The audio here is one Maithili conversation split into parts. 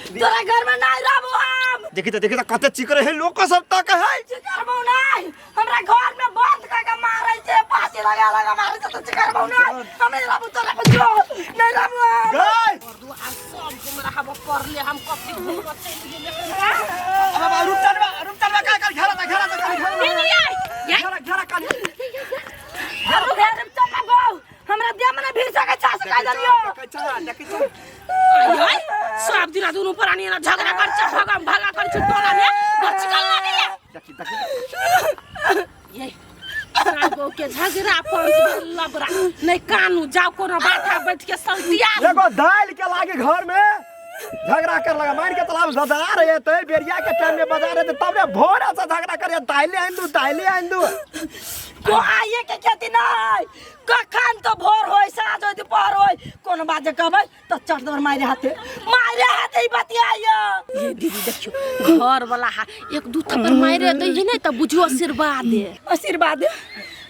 तोरा घर में नहीं रहबो हम। देखी तो, देखी तो कते चिकरे है लोग सब तक है। चिकरबो नहीं, हमरा घर में बंद कर के मारे छे, फांसी लगा लगा मारे छे, तो चिकरबो नहीं, हम नहीं रहबो तोरा पर, जो नहीं रहबो हम। गए दुआर सब हमरा हवा पड़ले, हम कथी घूम चलि गेलियै। अब रुक चलबा, रुक चलबा, का कर घेरा घेरा घेरा घेरा घेरा काली। अरे घर में चल बाबू, हमरा देह में भीड़ सके छा सका देलियो। देखै छ, देखै छ। आय सब दिन दुनू प्राणी एना झगड़ा कर छै, भगम भगा कर छै टोला में बचकल लागैया। देखी देखी ये रागो के झगड़ा पंच लबरा नहीं कानू जाओ कोनो बात है बैठ के सल्टिया। एगो दाल के लागे घर में झगड़ा कर लगा, मान के तालाब बाजार है ते बेरिया के टाइम में बाजार है तब ने भोर से झगड़ा करे, दाइले आइन दू, दाइले आइन दू। को आइए के खेती नहीं, कखन तो भोर होय, साँझ होय, दोपहर होय, कोनो बात जे कहबै तो चट दर मारे हाथे, मारे हाथे ही बतियाइयो। ये दीदी देखियो घर वाला हा एक दू थप्पड़ मारे दै है नहीं त बुझियो आशीर्वाद दे। आशीर्वाद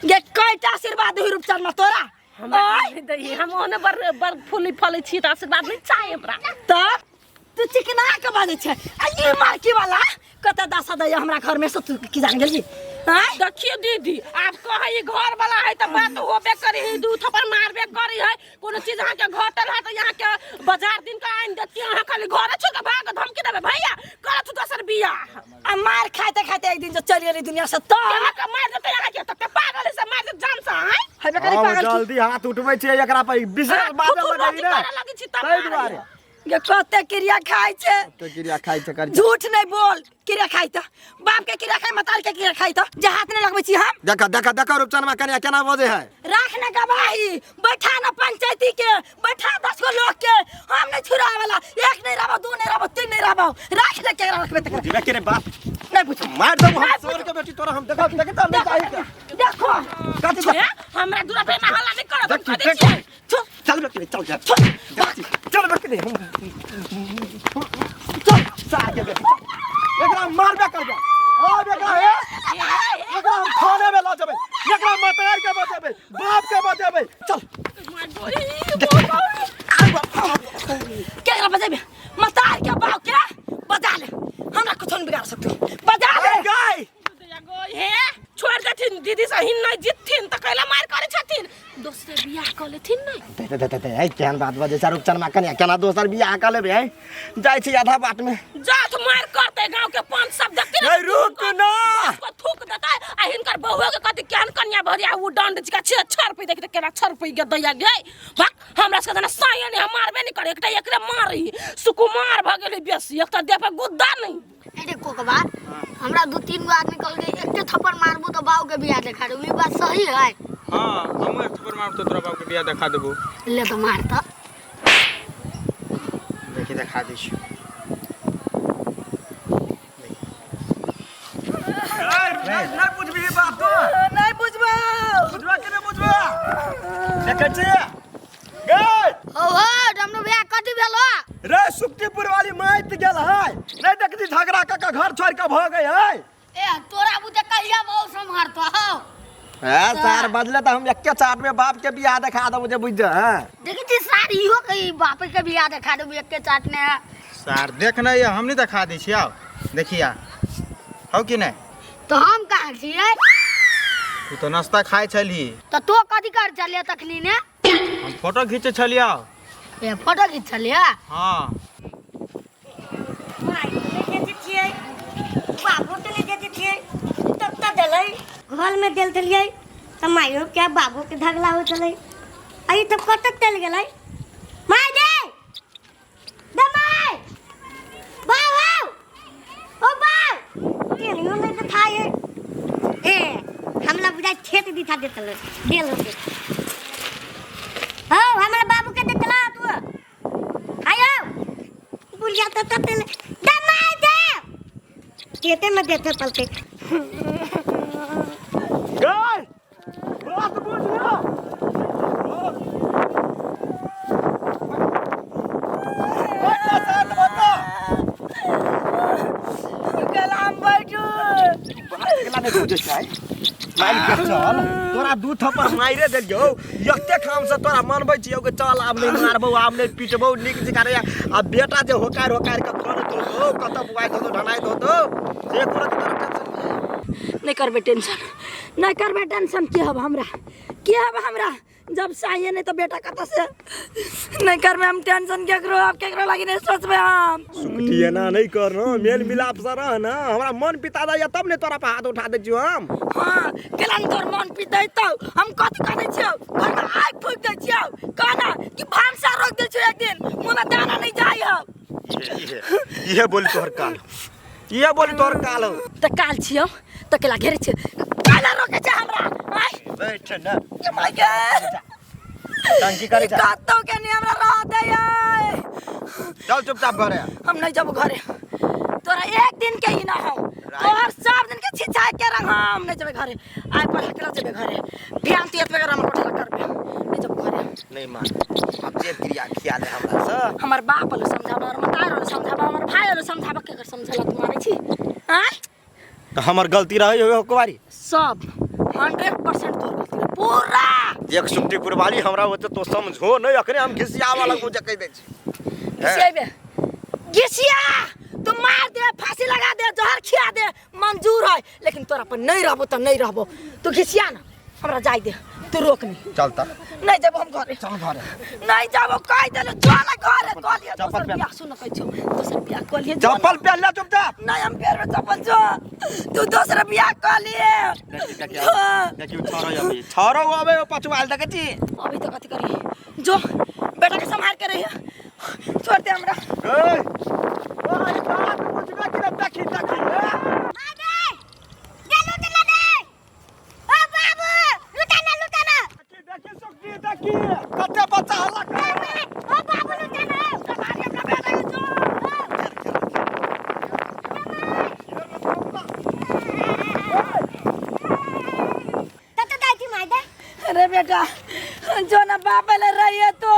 गे कईटा आशीर्वाद दे रूपचंद में तोरा? हमरा नहीं दै, हम ओने बर बर फूली फलै छी त आशीर्वाद नहीं चाही हमरा। तब तू चिकना के बाजै छै आ ई मारकी वाला कत दशा दैया हमरा घर में से तू की जान गेली? आँय? देखियो दीदी आप कहै घर वाला है त बात होबे करी है, दू थप्पड़ मारबे करी है, कोनो चीज अहाँ के घटल है त यहाँ के बाजार दिन का आनि देती, अहाँ खाली घरे छोड़ के भाग धमकी देबे भैया करत दोसर बियाह। आ मार खाते खाते एक दिन जो चली गेली दुनिया से त केना के मार देते यहाँ के त पागल से मार देते जान से। आँय? हेबे करी पागल की। जल्दी हाथ उठबै छै एकरा पर, विशेष बाजऽ थुथुर लगै ने करे लगै छी तब ताहि मारै। दुआरे। गे कते क्रिया खाइ छै, कते क्रिया खाइ छै कर। झूठ नहीं बोल, क्रिया खाइ त बाप के क्रिया खाइ, मतार के क्रिया खाइ त जे हाथ नहीं लगबै छी हम। देखा देखा देखा रूपचनमा कनिया केना बजै है। राख न गवाही, बैठा न पंचायती के, बैठा 10 गो लोग के, हम नहीं छुड़ावे वाला, एक नहीं रहबो, दू नहीं रहबो, तीन नहीं रहबो, राख न के रखबे त बुझबे के रे बाप। नहीं पूछो। मार देबो हम सर के बेटी तोरा, हम देखा देखा त नहीं चाही के। देखो कथी ए, हमरा दूरा पे ना हल्ला नहीं करब, हम देख, कह दै देख। छियै। चल चल बेटी चल जा, चल बेटी हम चल सार के बेटी एकरा मारबे करबे। आब एकरा हे एकरा हम थाने में ल जेबै, एकरा मतार के बचेबै, बाप के बचेबै। चल केकरा बचेबै? मतार के बाप के बचा ले, हमरा कुछो नहीं बिगाड़ सकतो, बचा ले। गाय हे छोड़ देथिन दीदी से हिन नहीं जीतथिन त कैला मार करे छथिन, दोसरे बियाह क लेथिन नहीं। दे दे दे दे ए केहन बात बजै छै रूपचनमा कनिया, केना दोसर बियाह क लेबै? है जाइ छी आधा बाट में जात मार करते गांव के पंच सब देखते ए रुक ना, को थूक देता आ हिनकर बहुआ के कथि केहन कन्या भरिया उ दंड छिका छे छर पे देखते केना छर पे के दैया गे भक हमरा सबके जना साया नहीं हम मारबे नहीं करे, एकटा एकरे मारी सुकुमार भ गेलै बेसी, एकटा देह पर गुद्दा नहीं। अरे कोकबा हमरा दू तीन गो आदमी कहलकै एके थप्पड़ मारबू तो बाऊ के बियाह देखा देबू, ई बात सही है? हाँ हमहूँ एक थप्पड़ मारब तो तोरा बाप के बियाह देखा देबू। ले तो मार त देखी देखा दै छियौ। नहीं बुझबी बात तो नहीं बुझबो। बुझबा के नहीं बुझबा, देखै छी गए हो हो डमरू भैया कथी भेलो रे? सुक्तिपुर वाली माइत गेल है, नहीं देखती झगड़ा क के घर छोड़ के भ गई है। ए तोरा बुते कहिया बहु सम्हारतो हो? ए सार बदले त हम एके चाट में बाप के बियाह देखा देबो जे बुझ जा। हां देखी छी सार इहो के बाप के बियाह देखा देबो एके चाट में। सार देख ना ये हम नहीं देखा दै छियौ, देखिया हौ कि नहीं? तो हम कहाँ छियै? तू तो नाश्ता खाइ छलही। तो तो कथी कर चलिए तखनी ने? हम फोटो घीचे छलियौ। ए फोटो घीच छलियै? हाँ। बाबू के ले देते थे तब तक देलै घर में देल देलियै तऽ माइयो के बाबू के झगड़ा हो चलै आ ई तब कतऽ चलि गेलै? माय दे दे माय बाबू ओ बाबू केनियो नहि देखाय ए हमरा बुझाइ खेत दिखा देतलै देल होतै। हौ हमरा बाबू के देतला तू आयो बुढ़िया तो तब दे माय दे खेते में देते पलते गए बात बुझ लियो। बैठा साथ बता कलाम बैठू बात केना नहीं बुझै छै? मान के चल तोरा दू थप्पड़ मारे देलियौ एते काम से तोरा मनबै छियौ कि चल आब नहीं मारबौ आब नहीं पिटबौ नीक जकाँ रे आ बेटा जे होकार होकार के कनैत होतौ कतऽ बुआइत होतौ ढनाइत होतौ से एको रत्ती तोरा टेंशन नहीं। नहीं करबे टेंशन नहीं करबे टेंशन की हब हमरा की हब हमरा जब चाहिए नहीं तो बेटा कत से नहीं करबे हम टेंशन केकरो अब केकरो लागी नहीं सोचबे हम। सुकटी एना नहीं कर न मेल मिलाप से रह न हमरा मन पिता जाइए तब ने तोरा पर हाथ उठा दै छियौ हम। हाँ केलन तोर मन पितै तो हम कथी करै छियौ घर में आगि फूक दै छियौ कहना कि भानसा रोक दै छियौ एक दिन मुँह में दाना नहीं जाइ हौ। इहे इहे बोली तोहर काल इहे बोली तोहर काल हौ। त काल छियौ त केला घेरै छियौ काला रोकै छै हमरा आइ बैठ न के माय के टंकी करै जा। कतौ के नहीं हमरा रह दे चल चुपचाप घरे। हम नहीं जब घरे तोरा एक दिन के ही ना हो तोहर सब दिन के छिछाई के रंग हम नहीं जबे घरे आइ पर हकला जबे घरे ध्यान तियत वगैरह हम कोठला करबे नहीं जब घरे। नहीं मान अब जे क्रिया खिया ले हमरा से हमर बाप वाला समझाबा हमर मतार वाला समझाबा हमर भाई वाला समझाबा केकर समझला तू मानै छी आय तो हमर गलती रहे हो कुमारी सब 100% तोर गलती रहे, पूरा। एक सुट्टीपुर वाली हमरा होते तो समझो नहीं अखने हम घिसियावा लगबो जे कहि दै छी। घिसियाबे घिसिया तू मार दे फांसी लगा दे जहर खिया दे मंजूर है लेकिन तोरा पर नहीं रहबो तो नहीं रहबो तू घिसिया ना हमरा जाय दे तू रोक नहीं। चल त नहीं जब हम घरे चल घरे नहीं जाबो कह देलो चल घरे कहलिए चप्पल दोसर पहन। बियाह सुन कहै छौ दोसर बियाह कहलिए चप्पल पहन ले चुपचाप। नहीं हम पेरबे चप्पल जो तू दोसर बियाह कहलिए। देखियो देखियो छोरो अभी छोरो अबे ओ पछुआल देखै छी अभी तो कथी करी जो बेटा के संभाल के रहिए छोड़ दे हमरा। ए ओए बात बुझबे कि ना देखी देखी देखी सुखी देखी कते बच्चा हल्ला करे। ओ बाबू लुटा ना संभाल के अपना बेटा के जो तत दाई थी माय दे। अरे बेटा जो ना बाप ले रही है तो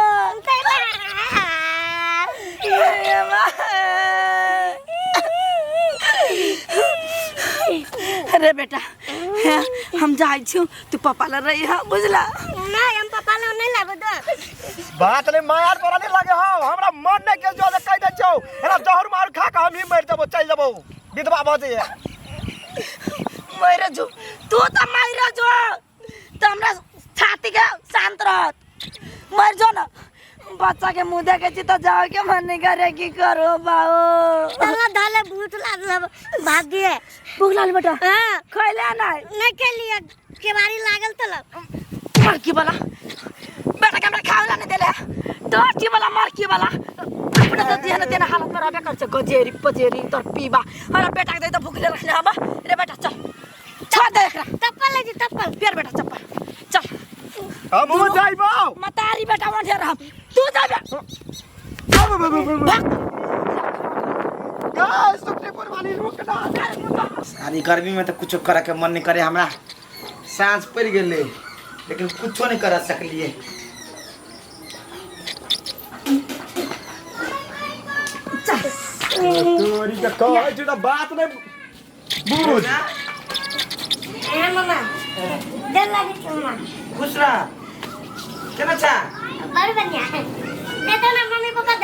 अरे बेटा हम जाइ छी तू पापा ले रही है बुझला। नहीं हम पापा ले नहीं लाबो दो बात नहीं माया तोरा नहीं लगे हो हमरा मन नहीं के जो कह दे छौ एना जहर मार खा के हम ही मर जबो चल जबो विधवा भ जइए। मरे जो तू तो मरे जो तो हमरा छाती के शांत रहत मर जो ना बच्चा के मुंह देखे छी तो जाओ के मन नहीं करे की करो बाओ। तला धले भूत लागल भाग दिए। भूख लागल बेटा। हां खइले नहीं नहीं खेलिए केवाड़ी लागल तला मरकी वाला बेटा के हमरा खावला नहीं देले तो की वाला मरकी वाला अपने तो देना देना हालत में रहबे कर छ गजेरी पजेरी तोर पीबा हमरा बेटा के दे तो भूखले रखले हबा रे बेटा चल छोड़ दे एकरा चप्पल ले जी चप्पल पेर बेटा चप्पल चल हम जाइबो मतारी बेटा वंठे रहम तू जाबे गाय सुखीपुर वाली रुक ना। सारी गर्मी में तो कुछो करे के मन नहीं करे हमरा साँझ पड़ गेलै लेकिन कुछो नहीं कर सकलिए। तोरी के कहै छी त बात नहीं बुझ। हां मामा डर लागे छै मामा। खुश रह केना छा बड़ बढ़िया दे दो ना मम्मी पापा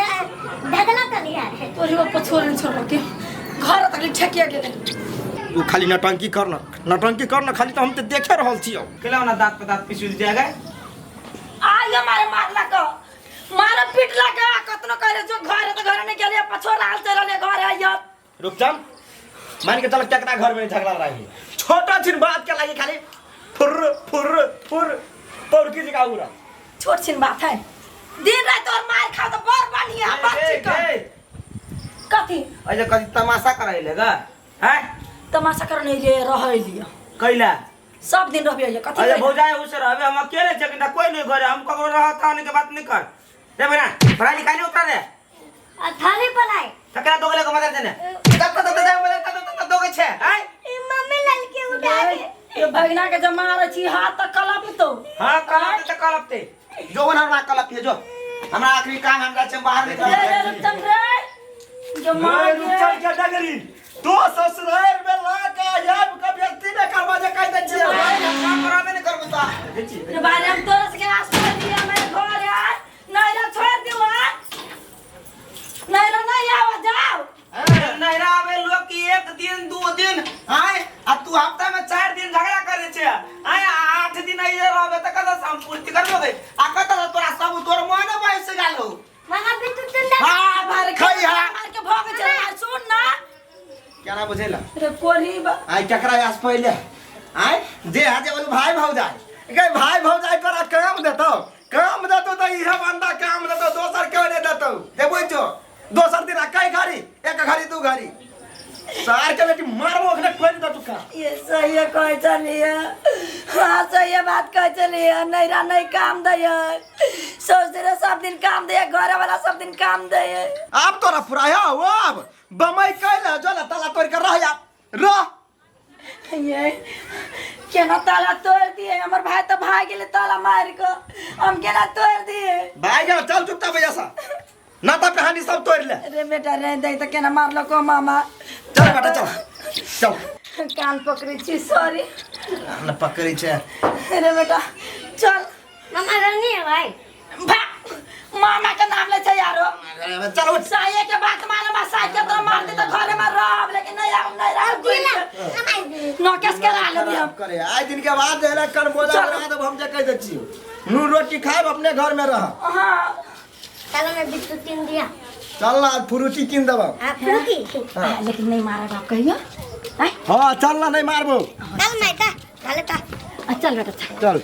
धगला तलिया तोरी बाप छोड़ छोड़ के घर तक ठेकिया गेलै। तू खाली नौटंकी कर न नौटंकी कर न खाली तो हम तो देखे रहल छियौ। केला ना दांत पर दांत पिसुल जाएगा। आइ मारे मारला क मारे पिटला क कतनो करे जो घर त घर नहीं गेलै पछोर हाल चल रहले घर आइयो। रुक जा मान के चल केकरा घर में झगड़ा रही छोटा छिन बात के लागी खाली फुर फुर फुर पौरकी जका उड़ा छोट छिन बात है दिन रात और मार खा तो बड़ बढ़िया बड़ चिकन कथी ऐसे कथी तमाशा कराइले गा हैं तमाशा करने लिए रहै लियो कैला सब दिन रहबे ये कथी अरे करै? भौजाई उसे रहबे हम अकेले छे कि कोई नहीं घरे हम ककरो रहता नहीं के बात नहीं कर रे बना पढ़ाई लिखाई नहीं उतर रे आ थाली पलाई तकरा दोगले को मदद देने तब तब तब तब तब दोगे छे हैं ई मम्मी ललके उठा के ये भगना के जमा रहे छी हाथ तक कलप तो हां कलप ते कलप ते जो वन हमरा कलप जो हमरा आखिरी काम हमरा छै बाहर निकल रे रूपचंद रे जो मार रूपचंद के डगरी तो ससुराल में ला के आब के व्यक्ति ने करवा जे कह दे छी। 2 दिन आय आ तू हफ्ता में 4 दिन झगड़ा करे छे आय 8 दिन आइए रहबे त कत से हम पूर्ति करबो गे आ कत से तोरा सब तोर मन बैस गेलो मामा बितु तीन दे हां मार के खैहा मार के भोग चल सुन ना केना बुझेला रे कोरी बा आइ केकरा आस पहिले आइ जे हा जे बोलू भाई भौजाई गई भाई भौजाई तोरा काम देतौ काम देतौ तऽ इहे बंदा काम देतौ दोसर केओ नहि देतौ देबो जो दोसर दिन कई घड़ी एक घड़ी दू घड़ी सार के बेटी मारबो ओखने कोई नहीं देतौ का ये सही कहे चलिए। हाँ सही बात कहे चलिए। नैरा नहीं काम दे सोच रहे सब दिन काम दे घर वाला सब दिन काम दे। आब तोरा फुराया हो अब बमई कैला जो ताला तोड़ के रह जा रह। ये केना ताला तोड़ दिए हमर भाई तो भाग गेले ताला मार के हम केना तोड़ दिए। भाई जा चल चुपचाप भैया सा ना तो कहानी सब तोड़ ले। अरे बेटा रे दे तो केना मारलो को मामा। चल बेटा चल चल कान पकड़े छी सॉरी। कान पकड़े छे। अरे बेटा चल मामा रंगी है भाई भा मामा के नाम ले छे यारो। चल उठ साये के बात मानो मा साये के तो मार दे तो घरे में रहब लेकिन नहीं आउ नहीं रहब नोकेस करा लेबी हम करे आज दिन के बाद देला कल बोला बना देब हम जे कह दै छी नून रोटी खाएब अपने घर में रह। हां चलो मैं बिस्कुट किन दिया। चल ना फ्रूटी किन देब। हां फ्रूटी लेकिन नहीं मारब आप कहियो। हां चल ना नहीं मारबो। चल मैं ता चल ता चल बेटा चल।